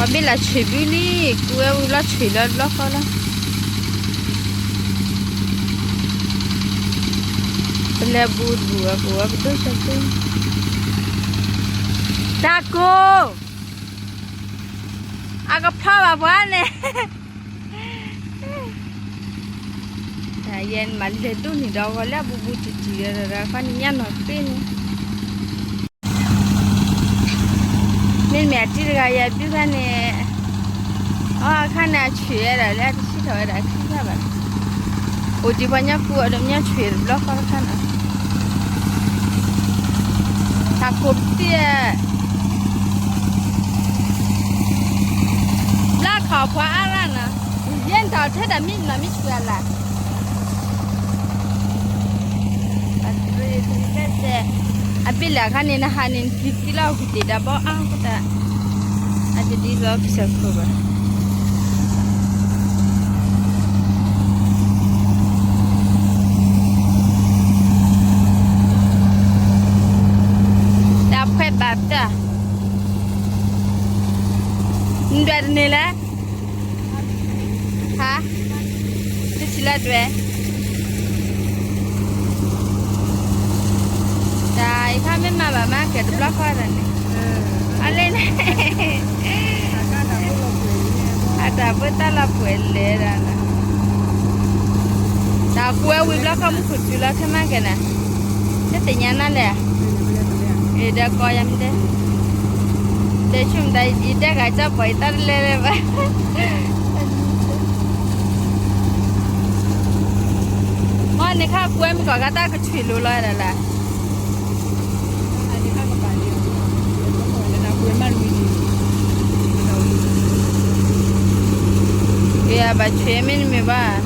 ဘ့ၣ်လးဆံးဘုလံ, ကူဝဲဝံၤဘျီဆံးလၢဘျီဃီလီၤ. ပလဲၤဘူးတဘူးဝဲ ပဝဲပဒိၣ်ဆၢသ့, တၢ်ကိၢ်, အကဖျီဘၣ်ပှၤန့ၣ် တၢ်ယဲန့ၣ်မး လဲၤဒိၣ်န့ၣ်ဒီးဂီၤလၢအဘူးဘူးတံၢ်တံၢ်ဒီး တခီန့ၣ်ညၣ်နီၤသ့န့ၣ်, မ့မ့ၢ်အတံၤတဂၤယဲဘုခါန့ၣ်, အီ အခါန့ၣ်အဆံးဝဲဒၣ်လၢအတဆံထီၣ်ဝဲဒၣ်ခံခါဘၣ်, အိၣ်ဒံးပှၤညါကူအီၤဒီးမ့ၢ်ဆံးတဘျီဃီတခါနီၤ တၢ်ကိၢ်ပသံၣ်, လၢခီၣ်ဖှါအါရၣ်နီၤ, ယဲၢ်နတၢ်ထဲတၢ်မံနီၤမ့ၢ်ဆူအလၢ်, အဘ့ၣ်လၢအခါန့ၣ် နဟးန့ၣ် နသံသံလီၤ ဟူးတ့ၢ်တၢ်ဘီအါကတၢၢ်, အတဒ်သိးကစၢၢ်ခိၣ်ဘၣ်. တၢ်ဖှဲဘၣ်ပတၢ်, နဒွဲၣ်တန့ၢ်လဲၣ်, ဟါ, တထံၣ်လၢဒွဲၣ်, တၢ်အံၤခါမ့ၢ်မၤဘၣ်မၤကဲၤတဘျီဃီဒီးန့ၣ်, အလဲၣ်န့ၣ် အတၢ်ဖိတၢ်လီၤပှဲၤလဲၣ်ဒီး, တၢ်ကွဲဝံၤဘျီဃီမုၢ်ခိၣ်ထူလီၤ ခဲမၤကဲၤနၤ, တသ့ၣ်ညါနၤလဲၣ်, အ့ၣ် ဒီးကီယၤမ့ၢ်တဲ, ဒီးဆိကမိၣ်တၢ် ယတဲဂၤကၠီပီၤ ယတၢ်တလဲၤလၢၤဘၣ်. မ့ၢ်န့ၣ်ခါကွဲမုၢ်ကီၢ်ခါတၢ်ကဆံးလိၤလီၤဒၣ်လဲၣ်. ယဘၣ်ဆွေမ့ၢ်နမ့ၢ်ဘၣ်,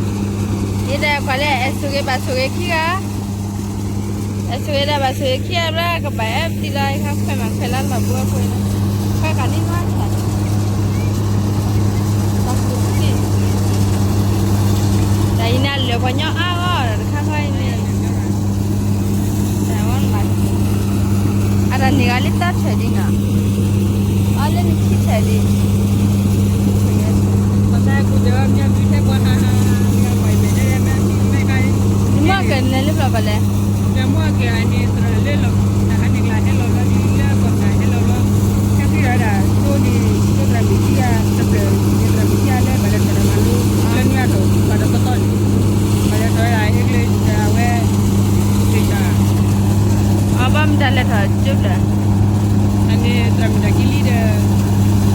ယဒၣ်ကွၢ်လၢ အဲၣ်ဆိၣ်ဂ့ၤဘၣ်ဆိၣ်ဂ့ၤခံဂၤ, အဲၣ်ဆိၣ်ဂ့ၤဒၣ်ဘၣ်ဆိၣ်ဂ့ၤခံဂၤဘျီ ကဘၣ်အဲၣ်ပသံလီၤ ယခါခွဲးမၤခွဲးလၢလီၢ်ဘူးအဃိန့ၣ်, ခွဲးကးန့ၢ်နွါဆၣ် တၢ်အံၤန့ၣ်အလၢာ်ပှၤညီအါဂီၢ်ဒီးတခါခီအံၤန့ၣ်, တၢ်ဝဲမး, အတၢ်န့ၢ်ဂၤလၢသၢဆၢဒ်နီၤ, အီၤလၢနခံဆၢဒ်, နမ့ၢ်ကဲၤနၤလၢပျီဘၣ်လဲၣ်, အဘၣ်မတၤလဲၤထီၣ်ကၠိဖျၢၣ်, တခါဆံးလီၤဆံးလီၤဆံးလီၤ အံၤ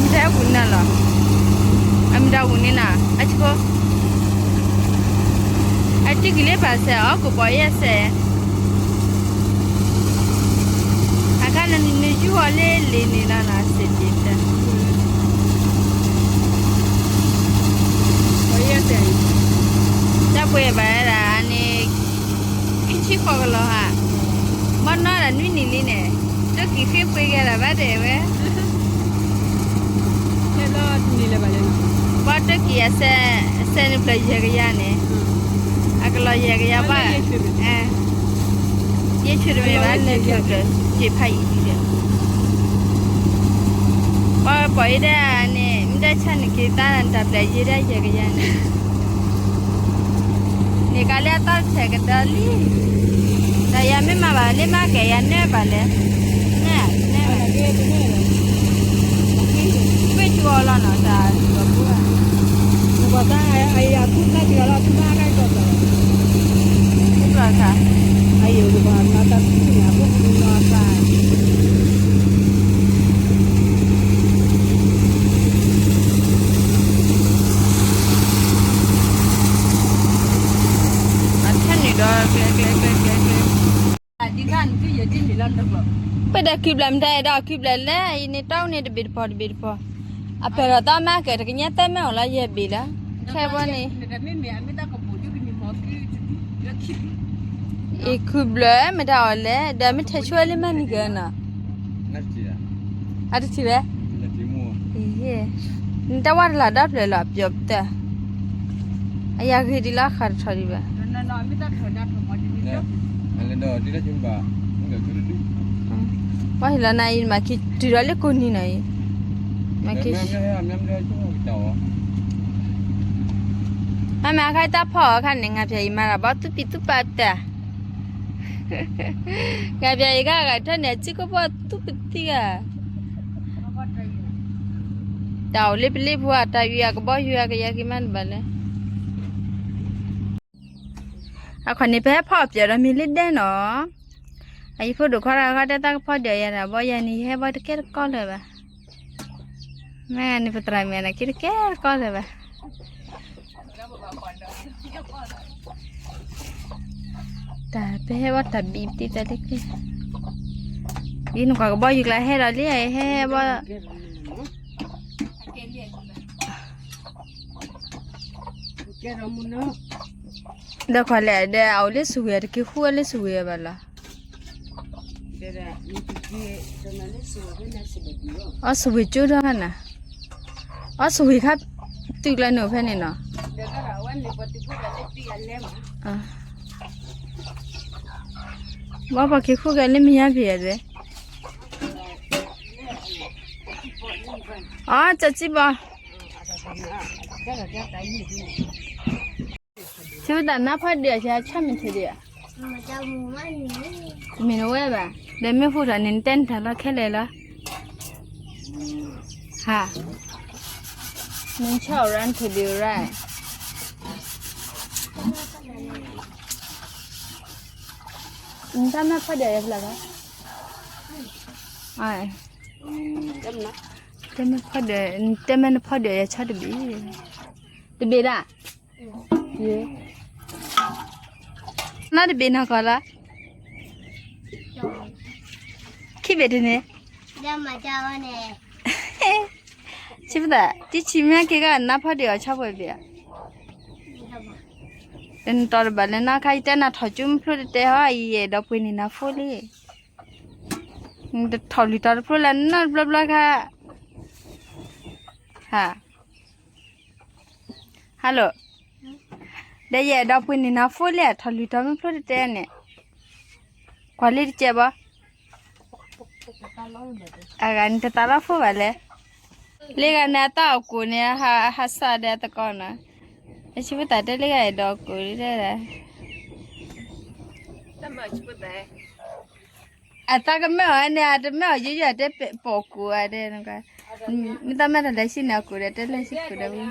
မတၤဝံၤန့ၣ်လီၤ, အမတၤဝံၤန့ၣ်နီၤ အဆိ အတံၢ်ကလံၤပာ်စဲး အီၣ်ကပီၤယဲၢ်စဲး, အခါနယူဟီၣ်လၢလံာ်န့ၣ်နီၤနီၤ စဲးဒ်တၢ်, တၢ်ပှဲၤဘၣ်ဝဲဒၣ်န့ၣ် ခံဆံဃိးကလီၤဧါ, ဘၣ်နီၢ်ဒၣ်နွံနံၣ်လံန့ၣ်, တၢ်ကံၢ်ဃ့ပှ့ၤကဲဒၣ်ဘၣ်ဒဲးဝဲ ဘၣ်တၢ်ကံၢ်အစဲး, အစဲးန့ၣ်ဖျၢၣ်ယဲၢ်ကယၤန့ၣ်, အကလီၤယဲၢ်ကယၤဘၣ်, ယဲၢ်ဆံတမ့ၢ်ဘၣ်န့ၣ်ဖျၢၣ် ယဲၢ်ဖးယံာ်ဒံးဒီး, ပှၤပှၤအံၤဒၣ်န့ၣ် မ့ၢ်တၢ်ဆၣ်န့ၣ်က့ၤသးတၢ်ပျဲၢ်ယဲၢ်ဒၣ်ယဲၢ်ကယၤန့ၣ် န့ၣ်ကးလၢအသီတဆဲးကဒီးလံ, တၢ်ယၤမ့ၢ်မၤဘၣ်လၢမၤကဲၤယၤနဲၣ်ဘၣ်လဲၣ်, နဲၣ်, နဲၣ်, ကွ့ၢ်ကၠူအီၤလီၤနီၤ တၢ်လီၤပူၤဘၣ်, ပှၤသးအယၤခူၣ်ဖျါက့ၤအီၤလီၤ ထူဘၣ်ကါကီၢ်ဘၣ်, ခူၣ်ဖျါခါ, အယၤပှၤသးတၢ်ခူၣ်န့ၣ် အခိၣ်ခူၣ်နီၤဖျါ အထဲန့ၣ်ဒီး ကျဲကျဲကျဲကျဲကျဲ, ပဒီးခုဘျၢၣ်မတၤအဲၣ်ဒိးခုဘျၢၣ်လဲၣ် အံၤန့ၣ်တီန့ၣ်တဘ့ၣ်တဖီတဘ့ၣ်တဖီ, အဖဲၣ်ဒီးသီမၤကဲၤတကညါသၢမၢ်အီၤလီၤ ယဲၢ်ဘ့ၣ်လီၤ, ထဲဘီန့ၣ် အံၤခုဘျၢၣ်မတၤအီၤလဲၣ် ဒီးမ့ၢ်ထဲဆိဝဲလၢမၤမံၤကဲၤနီၤ, အတထံၣ်ဝဲ, နတၢ်ဝါတလၢ်ဒီဖျၢၣ်လီၤ ပျီၣ်ပတၢၢ်, အယၤဂ့ၤဒ်လၢဃာ်တထီၣ်ဒံးဘၣ်. ပှၤဟ့ၣ်လီၤနၤအံၤ မၤခံတုၤဒီးလၢကိးနံၤနီၤအံၤ, မၤခံ, မ့မ့ၢ်အခါတၢ်ဖီၣ်အခါန့ၣ် ငါပျၢ်အံၤမၤတၢ်ဘီသူပံၤသူပာ်တၢ် ကပျၢ်အံၤခါဂၤထၢၣ်န့ၣ် အစုကဘီသူပသံဂၤ, တၢ်အိၣ်လၢပလ့ဖိအတၢ်အုးအကဘီယူၤအကယၤက့ၤမးတဘၣ်လၢ, အခီၣ်န့ၣ်ပဟဲဖီၣ်ပျီၢ်ဒီးမ့ၢ်လၢဒဲနီၤ, အယဖိဒိၣ်ခွါတဂၤဃီတဲတၢ်ကဖီၣ်ဒၣ်ယၤတၢ်ဘီယၤန့ၣ် ယဟဲဘီတကဲတကီလၢၤဘၣ်, မ့ၢ်န့ၣ်ပသရၣ်မုၣ်န့ၣ်က့ၤတကဲတကီလၢၤဘၣ် တၢ်ပဟဲဝဲတၢ်ဘံၣ်ပတံၤတၢ်လၢက့ၤ, ဒ်နကွၢ်ကဘီယူၤကျါဟဲဒီးလံ ဟဲဟဲဘီ, ဒီးခွါလဲၣ် ဒီးအအိၣ်လၢစူၤဝ့ၤတက့ၤဃူဝဲလၢစူၤဝ့ၤဘၣ်လီၤ. အီစူၤဝ့ၤကၠိဒီးခါနၤ, အီစူၤဝ့ၤခါ, တုၤကျါန့ၣ်အိၣ်ဖဲန့ၣ်နီၤ, ဘီပှၤက့ၤဃူကဲလၢမ့ၢ်ယါဖံးယါဒဲး, အီ ကၠီစံဘီ ဆၢဝဲတၢ်နါဖီဒုးအဆၢ ဆၢမုၢ်ထံဒုးဧါ, တမ့ၢ်နဝဲဘၣ်, ဒီးမ့ၢ်ဟူထီၣ်န့ၣ် နတဲနတၢ်လီၤခဲလၢာ်လီၤ, ဟါ, နဆၢအီၤရၣ်ထံဒုးရၣ်, နတၢ်နါဖီဒုးအဖျါဘၣ်, တဲမ့ၢ်ဖီဒုး, တဲမ့ၢ်နဖီဒုးအဆၢတဘ့ၣ်, တဘ့ၣ်ဒၣ် နီတဘ့ၣ်နီၢ်ကီၢ်လီၤ, ခံဘ့ၣ်တန့ၣ်, ဆံပသး တဆံမ့ၢ်က့ၤဂၤ နါဖီဒုးအီၤဆၢဖိဘ့ၣ်ဧါ, နတီၤတဘၣ်လၢနီၢ်ခါ ယတဲနၤထီၣ်ကၠိမဖျိတတဲဟီ အံၤယအဲၣ်ဒိးပှ့ၤန့ၢ်နၤဖိလံ, နတထီၣ်လွံၢ်တီၤတဖျိလၢနီတဘျီဘျီခါ, ဟါ ဟါလိၤ, ဒီးယအဲၣ်ဒိးပှ့ၤန့ၢ်နၤဖိလံ ထီၣ်လွံၢ်တီၤမ့ၢ်ဖျိတတဲန့ၣ်, ကွၢ်လံတကဲးဘၣ်, အဂၤန့ၣ်တသးလီၤဖိဘၣ်လဲၣ်, လၢဂၤန့ၣ်အတၢ်အိၣ်ကိၣ်န့ၣ် ဟးစးဒီးအသကိးနီၤ, အဆံဖိသၣ်တဲလၢဂၤအဲၣ်ဒိးကိၣ်ဒဲဒၣ် အသးကမၢအီၤန့ၣ် အတမၢအီၤယိယိ အတဲပိာ်ကိၣ်အဒဲ, မ့ၢ်တၢ်မၢတၢ်ဒဲးဆံန့ၣ် အကိၣ်ဒီးတဲလၢဆံကိၣ်ဒီးဝံၤ,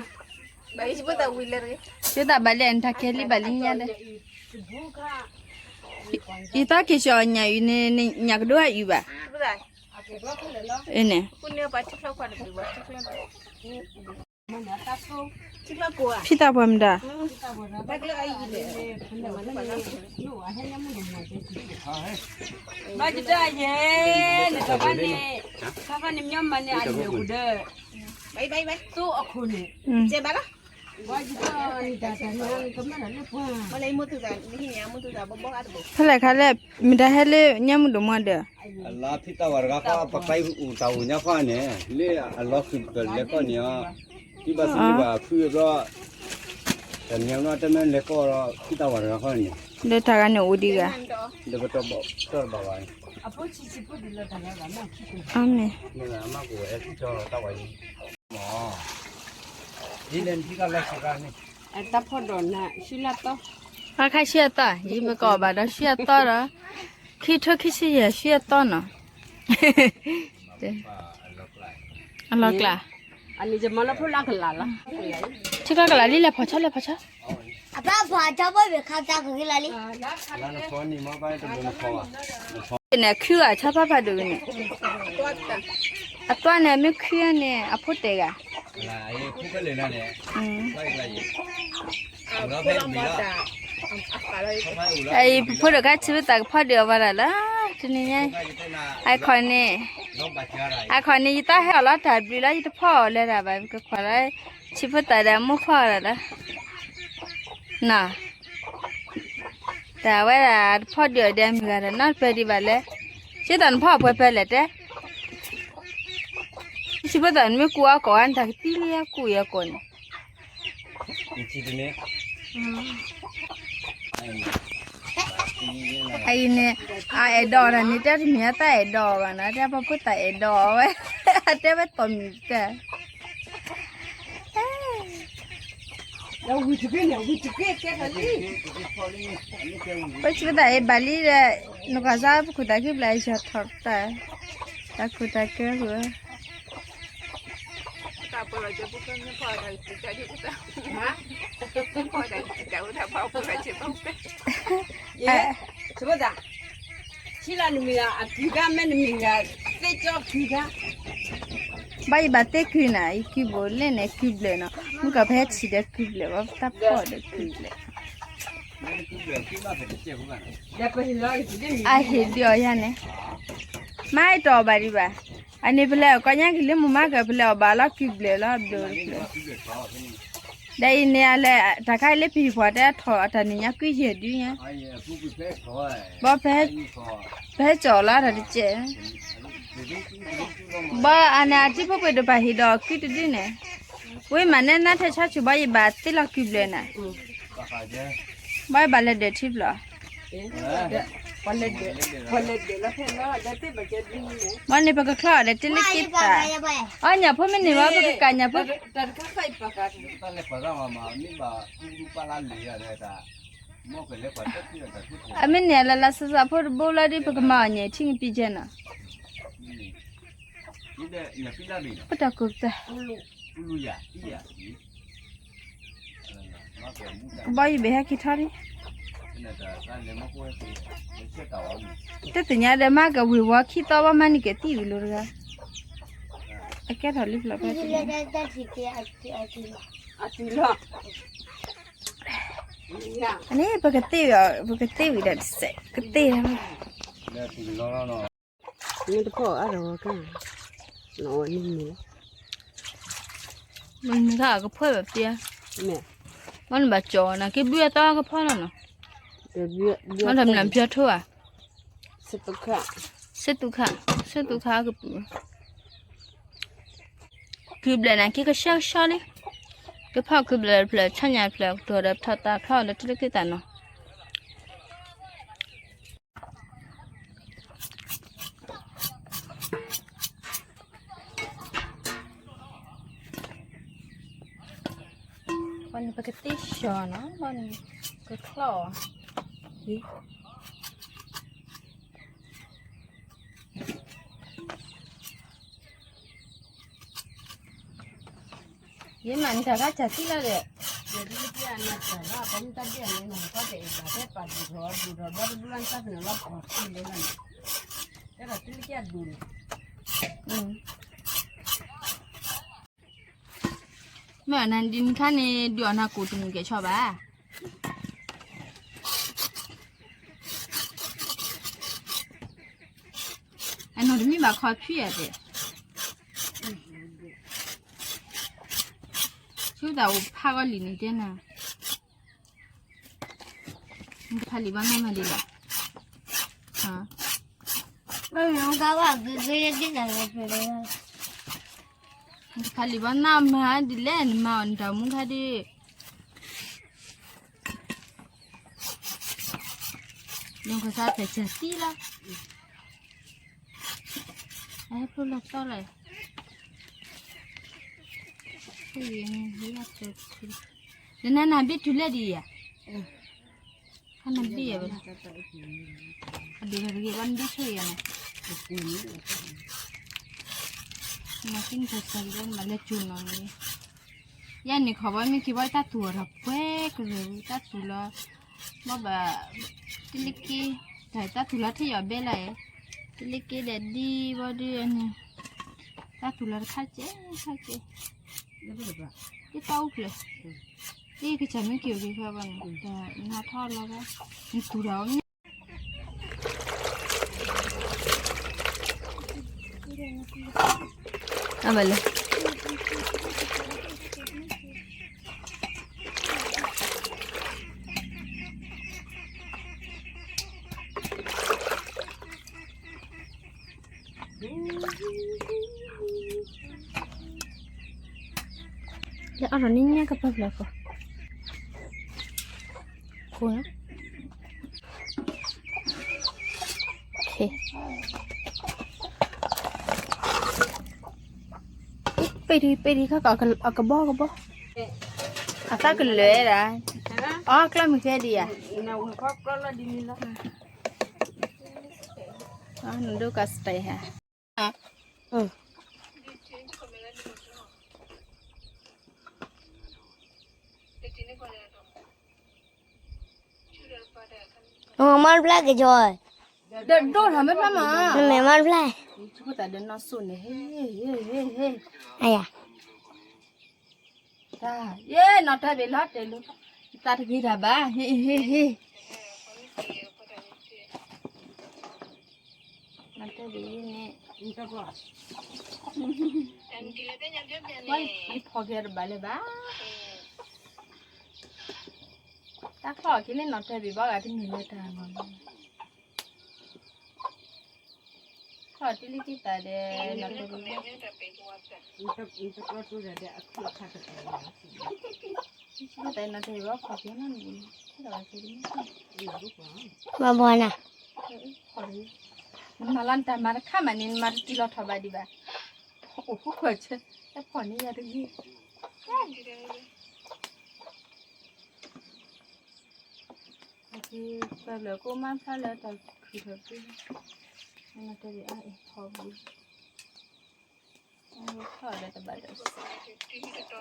ဆံသးဘၣ်လံ အတၢ်ကဲလံဘၣ်လံညါဒီး, ယသးက့ၤဆှၢအီၤညၣ်အုၣ်န့ၣ် ညၣ်ကဒိအအုၣ်ဘၣ်, န့ၣ် ဖံသးပှၢ်မတၤ, ဘၣ်ယတၢ်ယဲ, နတဘၣ်န့ၣ်, တဘၣ်န့ၣ်မညီမၤန့ၢ်အလၢာ်အိၣ်ဒီး, သိအခိၣ်န့ၣ်, ဖဲလဲၣ်ခါလဲၣ် မတၤဟဲလၢညါမုၢ်ဒိၣ်မွၤဒီး အလါဖံသးဝါတဂၤဃီ ပကဲအူတၢ်အိၣ်ညါဃီန့ၣ် လၢအလီၤဃုာ်ပလဲၤကီၢ်န့ၣ်အီၤ, ဒ်ဘၣ်စံးဘၣ်ဖုအဘျီ, တနံၤအဘျီတမ့ၢ်လဲၤကီၢ်ဒီးဖံသးဝါတဂၤဃီန့ၣ်, ဒီးတၢ်ဂၤန့ၣ်အိၣ်ဒံးဂၤ, ဒီးပတီၢ်ဘၣ်ဘၣ်, အမ့ၢ်, မ့ၢ်အမ့ၢ်ကအိၣ်ဝဲဖံသးဝါတဂၤန့ၣ်, ဒ်လဲၣ်နထံၣ်ကီၢ်လီၤစှၤန့ၣ်, တၢ်ဖီၣ်ဒိၣ်နၤ ဆံလၢသီ, အခါဆံအသီ ယမ့ၢ်ကအိၣ်ဘၣ်ဒီးဆံအသီဒီး, ခံထိခံဆံယဲၢ်ဆံအသီနီၤ, အလီၤကျါ, ထံကီၢ်ကလးလံ လဲၤဖီၣ်ဆီ လဲၤဖီၣ်ဆီ, အဖီၣ်ဆီဖိမ့ၢ်ခါတၢ်ကဂ့ၤလီၤလံ, န့ၣ်ခုဂၤဆီဖးဖးဒိၣ်န့ၣ်, အသွါန့ၣ်မ့ၢ်ခုန့ၣ် အဖိတဲာ်ဂၤ အံၤဖိလၢကါထံဖိသၣ်ကဖီဒုးအီၤဘၣ်ဒၣ်လၢ တနံၤညါ, အခီၣ်န့ၣ်, အခီၣ်န့ၣ် ယတၢ်ဟဲအီၣ်လီၤတၢ်ဘျုးလီၤ ယတဖီၣ်အီၤလၢၤတၢ်ဘၣ် ကခွါလီၤ, ထံဖိသၣ်ဒီးမိၢ်ဖီၣ်အီၤလီၤ, နီၤ, တၢ်ဝဲဒၣ်တဖီဒုးအီၤဒီးမုၢ်ဂၤဒီးနီတပၢၢ်ဒံးဘၣ်လဲၣ်, ဆံသးနဖီၣ်အပှဲၤပၢၤလဲၣ်တဲ ထံဖိသၣ်န့ၣ်မ့ၢ်ကူၣ်အီၣ်ကိးဂၤန့ၣ် တၢ်ကသံလံ ကူၣ်အီၣ်ကိးန့ၣ် အအံၤန့ၣ် အအဲၣ်ဒိးတၢ်န့ၣ် တဲတမ့ၢ်အတၢ်အဲၣ်ဒိးဘၣ်နီၤ တဲပှၤဖိသၣ်အဲၣ်ဒိးဝဲ အတဲဝဲတီၢ်မံၤတၢ် ပထံၣ်ဘၣ်အံၤဘၣ်လံဒီး နကွၢ်စၢ်ပခိၣ်သးခုပျၢ်ယီၤထီၣ်တၢ် တၢ်ခိၣ်တၢ်ကၢပူၤ ဘၣ်ယဘၣ်သ့ၣ်ကုၤနၤ ယကုၤဘိးလဲၣ်န့ၣ် ကုၤဘျၢၣ်နီၤ မုၢ်ကီၢ်ဖဲထံၣ်ဒီးကုၤဘျၢၣ်ဘၣ် တၢ်ဖီၣ်ဒီးကုၤဘျၢၣ် အဟ့ၣ်ဒုးအီၤယၤန့ၣ် မါအတီၢ်ဘၣ်ဒံးဘၣ် အန့ၣ်ဖဲလဲၣ်ကီညါက့ၤလၢမုၢ်မါကဖဲလဲၣ်အီၤဘၣ်လီၤကုၤဘျၢၣ်လီၤဘျၢၣ် ဒီးအံၤန့ၣ်အလဲၣ် တၢ်ခါအံၤလၢပဟံၣ်ပှၤတဲထီၣ်အတၢ်နံၤညါကုၢ်ယဲၢ်ဒုညါ ဘီ ပဟဲကၠီၣ်လီၤတၢ်တကဲး ဘီအန့ၣ်အထံဖိပှ့ၤဒိၣ်ပာ်ဟ့ၣ်ဒီးကုၢ်တဒုန့ၣ် ဝံၤမးနဲနါထဲဆီဆူၣ်ဘီယဘၣ်သ့လီၤကုၢ်ဘျၢၣ်နၤ ဘီယဘၣ်လဲၤဒၢးထံဖျိး ဘီန့ၣ်ပကချီၣ်ဒီးတ့လၢက့ၤသး အီညၣ်ဖိမ့ၢ်န့ၢ်ဘီ ပကကးညၣ်ဖိ အမ့ၢ်န့ၢ်အလၢလၢစးစးဖိတဘိလီၤဒီး ပကမၤအီၣ်ညၣ်ထံကပံကဲနီၤ ပတၢ်ကိၢ်တၢ် ကဘီယူၤဘ့ၣ်ဟဲက့ၤထီၣ်လံ တသ့ၣ်ညါဒီးမါကဝ့ၤဝီခံသီဘီမါန့ၣ်ကသံၣ်ဝံၤလိာ်တဂၤ အကဲထီၣ်လံဖျိးဖဲ အန့ၣ် ပကသ့ၣ်ဝံၤ ပကသ့ၣ်ဝံၤဒီးတစဲး ကသ့ၣ် မ့ၢ်တဖီၣ်အါထီၣ်ဝဲကါ နအီၣ်နံၤနံၤလီၤ မနုၤခါအကဖှဲဘၣ်ပျါ မ့ၢ်နဘၣ်ကၠီၣ်နၤ က့ၤဘုအသီကဖီလီၤနီၤ မ့ၢ်တမနၤပျါထိၣ်ဧါ စ့သူခါ စ့သူခါ စ့သူခါကပူၤ ကုၢ်ဘျၢၣ်နၤ က့ၤကဆှီကဆှီလံ ကဖီၣ်ကုၢ်ဘျၢၣ်ဖျၢၣ် ဆါညၣ်ဖျၢၣ် ကတိၤဒီးထီၣ်တၢ်ဖျီလၢထံလၢက့ၤသးနီၤ ဘီန့ၣ်ပကသ့ၣ်ဆှီနီၤ ဘီန့ၣ် ကချီၣ် ယမၤနတၢ်ခါစၢ်သံလီၤဒီး မ့ၢ်နဒံးနခါန့ၣ် ဒုးအီၣ်နၤကူၣ်တမုၢ်ကဲဆီဘၣ် အနီၢ်တမံၤဘၣ်ခီဖံးအီၤတဲ ဆူသးအိၣ်ဖးဂီၤလံာ်န့ၣ်တဲနၤ နကဖးလံာ်ဘီနၢ်မၤဒ်လဲၣ် နကဖးလံာ်ဘီနၢ်မၤဒ်လဲၣ် နမၤအီၤနတၢ်မူခါဒ် နကစၢ်ဖဲးစၢ်သံလီၤ အဟဲဖျိလီၤသီလီၤ နနၤနဘ့ၣ်တုၤလဲၣ်ဒံးဧါ ခါနဘ့ၣ်ဧါ အဒိးတဂ့ၤဘၣ်နဘ့ၣ်ဆိၣ်ဂ့ၤဧါန့ၣ် နကနကစၢ်က့ၤမၤလဲၤကၠိနီၤန့ၣ် ယဲန့ၣ်ခီဘီမ့ၢ်ခံဘီတၢ်သူၣ်အီၤထီၣ် ပှဲၤကရၢၢ် တၢ်သူၣ်လီၤ ဘီဘၣ် တလ့က့ တၢ်သူၣ်လီၤထံၣ်ယီၤဘဲလီၤ တလ့က့ဒီးဒံဘီဒုန့ၣ် တၢ်သူၣ်လီၤတခါကဲ ခါကဲ တၢ်အိၣ်ဖျဲၣ် တၢ်ကစၢ်မ့ၢ်က့ၤအိၣ်က့ၤဖဲဘီန့ၣ် တၢ်နါထီၣ်လီၤဘီ နသူၣ်ထီၣ်ဝဲ အဘၣ်လဲၣ် လၢအီၣ်ထီၣ်န့ၣ်ညါကပၢၢ်ဖျၢၣ်ကီၢ်, ခိၣ်, ပ့ၢ်ဒံး ပ့ၢ်ဒံးခီကီၢ် အကဘီကဘီ, အသးကလၢာ်ဒၣ်, အီၣ်ကျီၢ်မုၢ်ဃဲဒံးဧါ, နဒိၣ်ကစတဟါ, မ့ၢ်မါတဖျါက့ၤကၠီ, ဒီးဒိၣ်ထီၣ်မ့ၢ်ဖျါမး, မ့ၢ်မါတဖျါ, ဆိကတၢ်ဒီးနီၢ်စိန့ၣ်, ဟ့ၣ်, ဟ့ၣ်, ဟ့ၣ်, ဟ့ၣ်, အယၤ, တၢ်, ယဲ, နီၢ်တၢ်ဘ့ၣ်လီၤတဲာ်လီၤ, သးတဂ့ၤတၢ်ဘၣ်, ဟ့ၣ်, ဟ့ၣ်, ဟ့ၣ်, နီၢ်တၢ်ဘ့ၣ်န့ၣ်, ဝဲယဖီၣ်က့ၤတဘၣ်လၢၤဘၣ်, တၢ်ဖီၣ်က့ၤလၢနီၢ်တၢ်ဘ့ၣ်ဘၣ်ဂၤတမ့ၢ်လၢတၢ်ဂီၤလီၤ, ဖီၣ်တံၢ်လံတံၢ်သးဒီး, နီၢ်တၢ်ဘ့ၣ်ဘၣ်, ဘၣ်ဘီနၤ, မၤလီၤနတၢ်မၤတခါမးန့ၣ် နမၤတတုၤလီၤထီၣ်ဘၣ်ဒံးဘၣ်, အိၣ်ဃုခွဲးဆၢ, တၢ်ဖီၣ်န့ၢ်ယၤတဂ့ၤ, ပၢ်လၢၤကိးမါဖျါလၢတၢ်ခုၣ်ထီၣ်ပူၤ, နတၢ်ဘ့ၣ်အါအံၤဖီၣ်ပူၤ, ထီၣ်ဒီးတဘၣ်ဒီး တၢ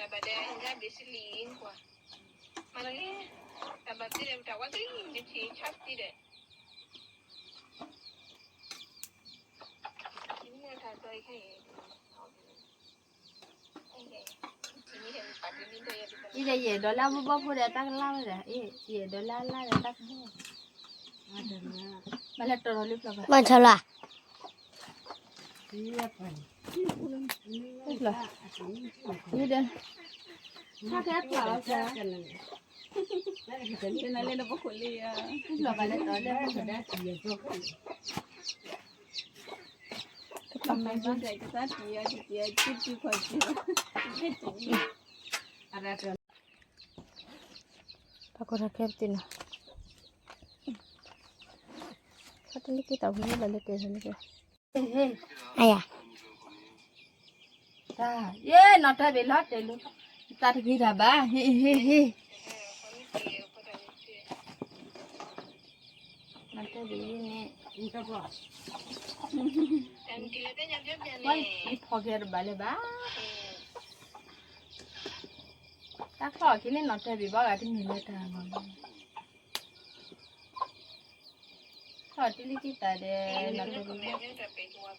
်ဘၣ်ဒဲး ညါဘ့ၣ်စလံကွၢ်, မၤလၢ, တၢ်ဘၣ်သ့ဒီး တၢ်ဝါကလံၤ တထံၣ်ဆါသံဒီး, တၢ်ဘၣ်ခဲအံၤ, အံၤဒီးယအဲၣ်ဒိးလၢအဘီဘီဖိဒီးတၢ်ကလါဝဲဒၣ်, အံၤယအဲၣ်ဒိးလၢအလါဒီးတၢ်ကဘီ, မၤလၢတီၤထီၣ်လၢဖျၢၣ်ဘၣ်, ဘၣ်ဆၢလီၤ ဒီး, ဟါကဲဖျါလီၤစၢ်, နလၢနပခိၣ်လံဧါ, ဖျါဘၣ်လၢတီၤလၢ, ကပၤမၤဘၣ်ကသးတံၢ်ဧါ, တံၢ်တံၢ်ခီၣ်တံၢ်, တံၢ်တံၢ်, တၢ်ကီတၢ်ခဲပတ့ၢ်နီၤ, ဖါတလံက့ၤတၢ်ဝံၤလၢဘၣ်လၢတဲာ်လၢကဲ, အယၤ, တၢ်, ယဲ, နီၢ်တၢ်ဘ့ၣ်လီၤတဲာ်လီၤ, သးတဂ့ၤတၢ်ဘၣ်, ဟ့ၣ်, ဟ့ၣ်, ဟ့ၣ်, နီၢ်တၢ်ဘ့ၣ်န့ၣ်, ဝဲယဖီၣ်က့ၤတဘၣ်လၢၤဘၣ်, တၢ်ဖီၣ်က့ၤလၢနီၢ်တၢ်ဘ့ၣ်ဘၣ်ဂၤတမ့ၢ်လၢတၢ်ဂီၤလီၤ, ဖီၣ်တံၢ်လံတံၢ်သးဒီး, နီၢ်တၢ်ဘ့ၣ်,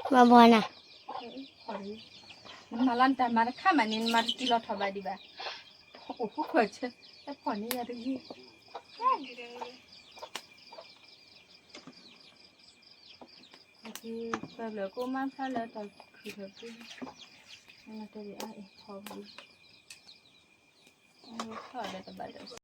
ဘၣ်ဘီနၤ, နမၤလီၤနတၢ်မၤတခါမးန့ၣ် နမၤတတုၤလီၤထီၣ်ဘၣ်ဒံးဘၣ်, အိၣ်ဃုခွဲးဆၢ, တၢ်ဖီၣ်န့ၢ်ယၤတဂ့ၤ, ပၢ်လၢၤကိးမါဖျါလၢတၢ်ခုၣ်ထီၣ်ပူၤ, နတၢ်ဘ့ၣ်အါအံၤဖီၣ်ပူၤ, ထီၣ်ဒီးတဘၣ်ဒီး